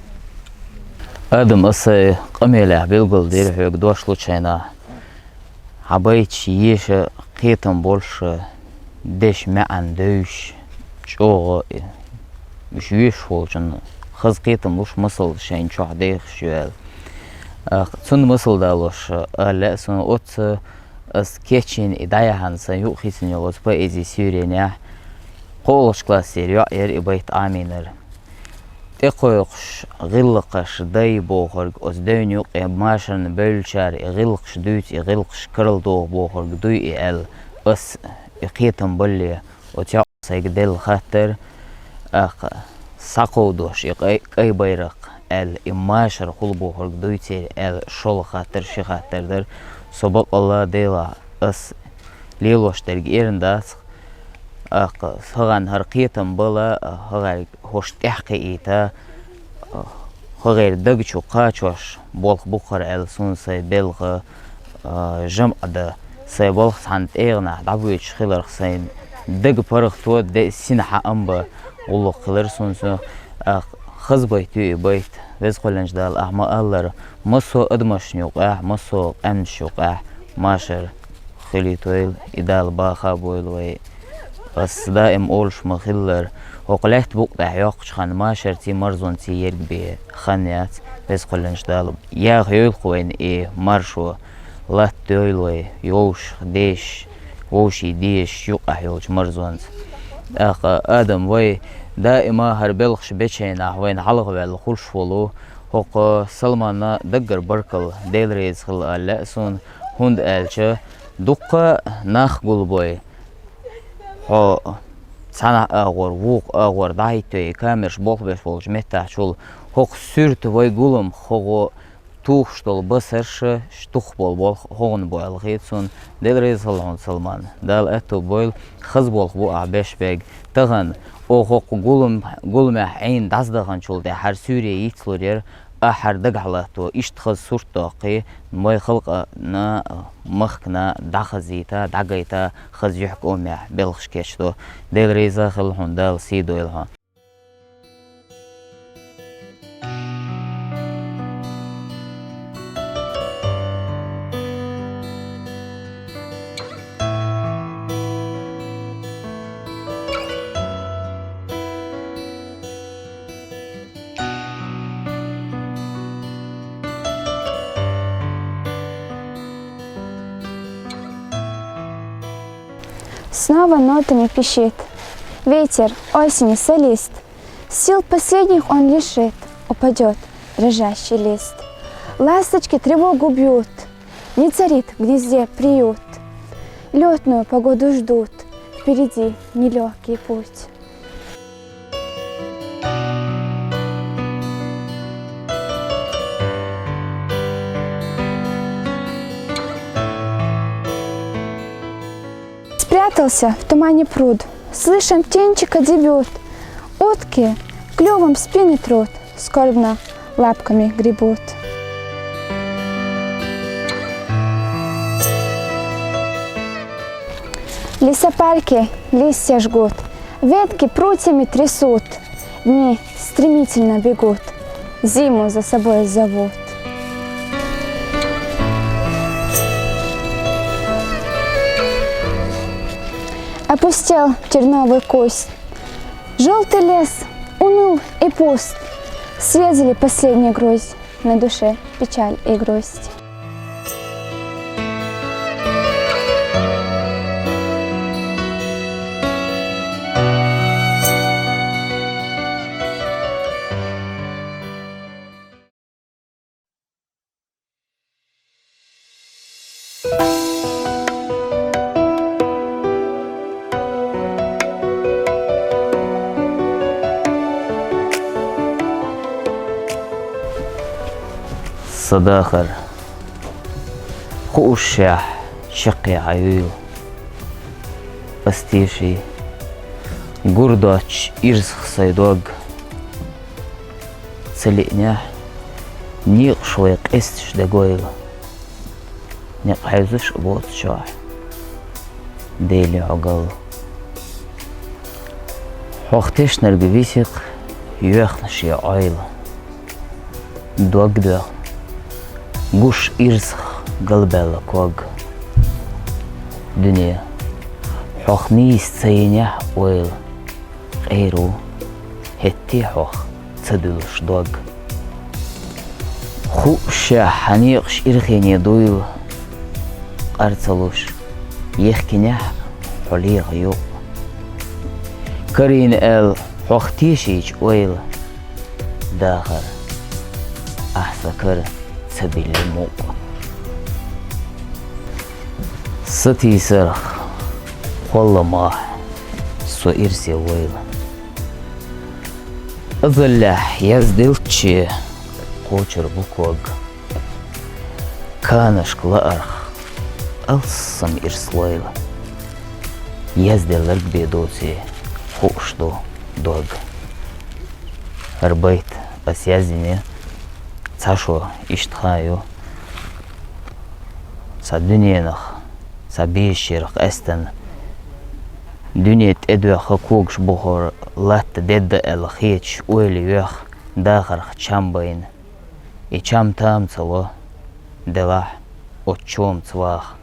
Адам, аса къамелехь билгал дира хьоьга дошлучу хенахь. Хьан байташ еша кхетам болуш, дешан маьӀна девзаш, чӀогӀа уьш вешаш волчун хаза кхетам луш, масал шайн чохь дехаш ю аьлла. Цунна масал далош ала лаьа суна, оццу ас кечйина и дӀаяхьна сан юкъахӀиттина йолу оцу поэзин суьйренехь кхоалгӀачу классера йоӀ яра и байт Ӏамийнарг. ТӀекхойкхуш гӀиллакхаш дай бохург, оцу девнна юкъе машарна бевллачара и гӀиллакхаш дуьйцу, и гӀиллакхаш карладоху бохург дуй и аьлла, ас и кхетам балале оцу йоӀа сайга делла хаттар, тӀаккха схьакховдош и кӀай, кӀай байракх аьлла, и машар хуьлу бохург дуй церан аьлла, шолгӀа хаттар, ши хаттар дара. Со баккъалла Делахь ас лелош дерг эрна дац, тӀаккха хӀагӀан хӀара кхетам бала, хӀагӀаьрга хӀорш тӀаьхьакхиийта, хӀагӀеран даг чу кхачош болх бу-кх хӀара аьлла, суна сайн белхан, а, жамӀа дан, сайн балха цхьана тӀегӀанахь дӀабоьдуш хиларх, сайн дага паргӀато де сина хьаам бан гӀуллакх хилар суна цунах. ТӀаккха хаза байт ю и байт, Веза-Кхоьллинчу Дала, ахь ма-аллара, массо а адамашна юкъахь, массо а къаьмнашна юкъахь машар хуьлуьйтойла, и Дала баха а бойла вай. Ас даим олуш ма-хиллара, хӀокху лаьтта букъа тӀехь йоккхучу ханна машарций, марзонций ерг бен хан яц, Веза-Кхоьллинчу Дала яха йойла-кх вайна и маршо, латта дойла вай, вовшах дешаш, вовшийн дезаш юкъахь йолчу марзонца. ТӀаккха, Адам, вай даима хӀара белхаш бечу хенахь вайна хьалхаваьлла хуьлуш волу хӀокху Салманна даггара баркалла, Дела реза хила ала лаьа суна, хӀунда аьлча дуккха нах гулбой, хьо цхьана агӀор, вукху агӀор дӀахӀиттайой, и камераш болх беш болчу меттахьчул хӀокху суьрта вай гуламах хӀокху тухуш долу басарш, ш-, тухуш болу болх хӀокхунна бу аьлла хета суна. Дела реза хила хьуна, Салман. Дала аьтто бойла, хаза болх бу ахь беш берг. Тахана оха хӀокху гулам-, гуламехь Ӏийна дӀасадаханчул тӀаьхьа хӀара суьйре йицлур яра, ахь хӀара дагахь латто, иштта хаза сурт доккхий, вай халкъана, махкана дӀахазийта, дӀагайта, хаза юьхь-къомехь белхаш кечдо. Дела реза хила хьуна, Дала сий дойла хьо. Снова нотами пищит ветер осени солист. Сил последних он лишит, упадёт дрожащий лист. Ласточки тревогу бьют, не царит в гнезде приют. Лётную погоду ждут, впереди нелёгкий путь. Спрятался в тумане пруд. Слышен птенчика дебют. Утки клювом спины трут, скорбно лапками гребут. В лесопарке листья жгут, ветки прутьями трясут. Дни стремительно бегут, зиму за собой зовут. Опустел терновый куст. Жёлтый лес уныл и пуст. Съездили последние грусть, на душе печаль и грусть. Са дахар хуушшехь, чаккхе хьан юйла ас теший, гур доцчу ирсах сайн дог. Ца лиънехь, некъаш вай къесташ дагойла, некъ хьаьвзаш а боцучохь, Дела, хьо галла. Хьох тешнарг висикх йоьхна шен Ӏойла. Дог доьхна, гуш ирсах галбаьлла ког. Дуьне, хьох нийса ца йинехь а ойла, къера ву, хӀетте хьох ца дуьллуш дог. Хуушшехь, хьан некъаш ирхене дуйла, къар ца луш, ехкинехь а хьо леха юкъ. Карийна аьлла, хьох тешийча ойла, дахар, ахь сан кара ца билли мукъа. Сатийсарх кхолламахь со ирсе войла. Азаллехь язделчче кхочур бу ког. Канашка лаарх алссам ирс лойла. Язделларг бен доций хууш ду дог. ХӀара байт ас яздина цхьа шо иштта хаа ю. Цхьа дуьненах, цхьа безачарах къаьстина, дуьне тӀедоьхха когаш бухур латта дедда аьлла хеташ ойла йоьхна, дахарх чам байна. И чам там ца ло, делахь, оцу чомаца ваха,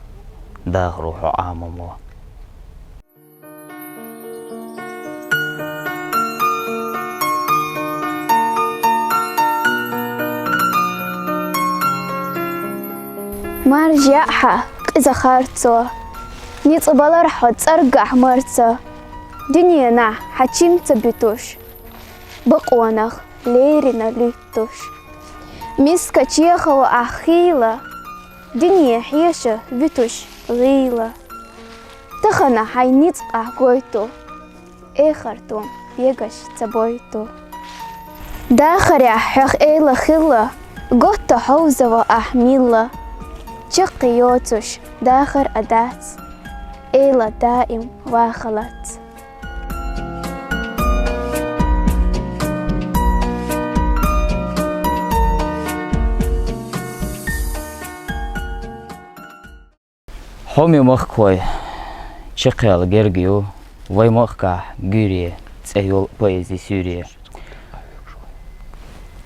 дахаро хьо Ӏамамо. Маржа яа хьан къиза харцо, ницкъ балар хьо цӀаргахь марца, дуьненахь хьан чим ца буьтуш, бакъонах леррина луьттуш. Миска чехало ахь хийла, дуьне хьеша вуьтуш гӀийла. Тахана хьайн ницкъ ахь гойту, эхартун бегаш ца бойту. Дахарехь хьох эла хилла, готта хьовзава ахь милла. Чаккхе йоцуш дахар а дац, эла даим вахалац. Хьоме махкахой, чекхъяла герга ю вай махкахь гуьйре цӀе йолу поэзи суьйре.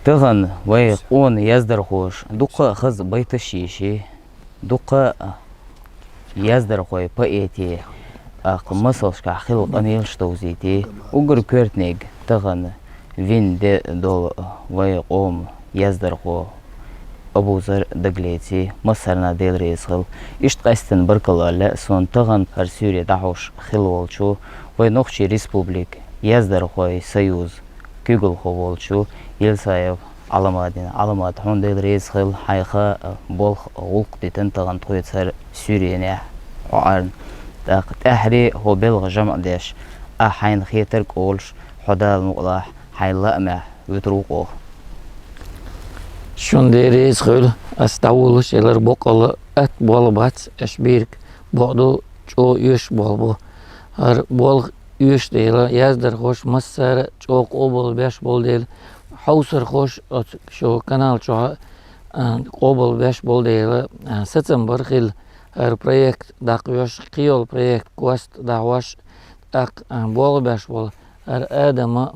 Тахана вай къона яздархоша дуккха а хаза байташ йийши, дуккха а яздархой, поэти, тӀаккха масалшкахь хилла къамелаш довзийти, уггар коьртаниг тахана вина де долу вай къоман яздархо Абузар дагалеций, массарна Дела реза хила. Иштта къаьсттина баркалла лаьа суна тахана хӀара суьйре дӀахьош хилла волчу, вай Нохчийн Республикан яздархойн союзан куьйгалхо волчу Елсаев Ӏаламадина. Ӏаламад, хьуна Дела реза хила, хьайн хан а, болх а гӀуллакх дитина тахана тхоьца хӀара суьйренехь хьо Ӏарна. ТӀаккха тӀаьххьара хӀо белхан жамӀ деш, ахь хьайна хетарг а олуш, хьо Дала мукъалахь хьайн лаамехь вуьтур ву-кх оха. Шуна Дела реза хуьлда, ас дӀавуллуш ялар боккъала атта болх бац, аша бийриг бакъду, чӀогӀа оьшуш болх бу. ХӀара болх оьшуш дела, яздархоша массара а чӀогӀа къобалбеш болу дела, хьовсархоша оцу шу канал чохь а, къобалбеш болу дела, а, сацам бар хилла хӀара проект дӀакхоьхьуш, кхийолу проект кост дӀахьош, тӀаккха, а, болх беш болу хӀара Адама,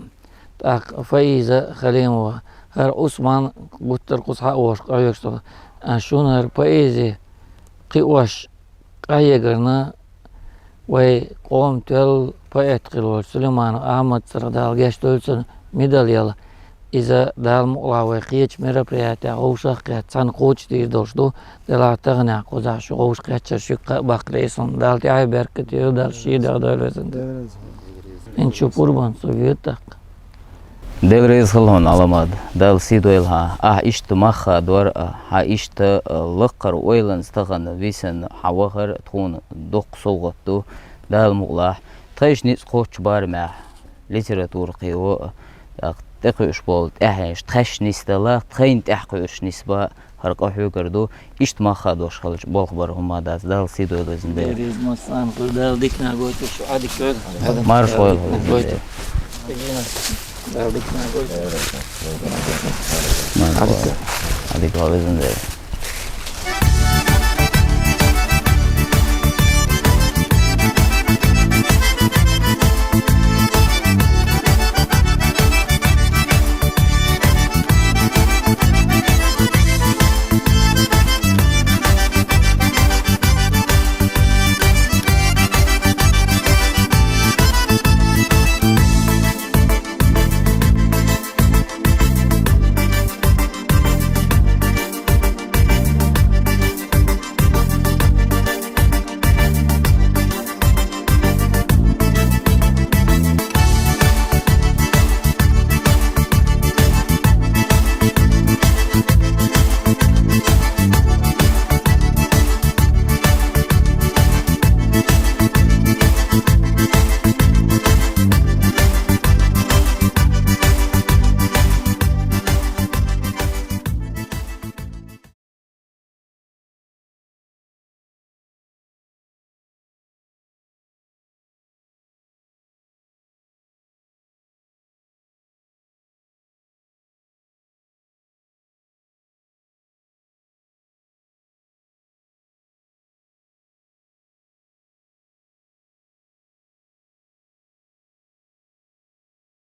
тӀаккха Фаиза Халимова, хӀара Ӏусман, гуттар а кхузахь а волуш къахьоьгуш долу. А, шуна хӀара поэзи кхиош къахьегарна, вай къоман тоьлла поэт хилла волчу Сулейманов Ахьмад цӀарах, Дала гечдойла цунна, медаль яла. Иза Дала мукъалахь вай кхечу мероприятехь вовшах а кхетта цхьаьна кхочушдийр долуш ду, делахь таханехь кхузахь шу вовшах кхеччара шуьга кхаъ баккхале а суна. Дала тӀаьхье беркате йойла, Дала шен дагадойла везан. ХӀинца шу пурбанца со вуьйцу тӀаккха. Дела реза хила хьуна, Ӏаламат, Дала сий дойла хьан. Ахь иштта мах хадор а, хьан иштта, а, лакхара ойланца тахана висина хьан вахар тхуна доккха совгӀат ду, Дала мукъалахь. Тхайшинна ницкъ кхоччу барамехь литература кхио а, тӀаккха тӀекхуьуш болу тӀаьхьенаш тхаьш нисдала, тхайна тӀаьхьакхуьуш нисба, аркьа хьуьгар ду, иштта мах хадош хилча болх бар хӀума дац, Дала сий дойла везан Дела. Дерриз массанхула Дала дика нагойта, шу Ӏадика йойла. Марш хойла. Марш хойла. Ӏадика везан Дела.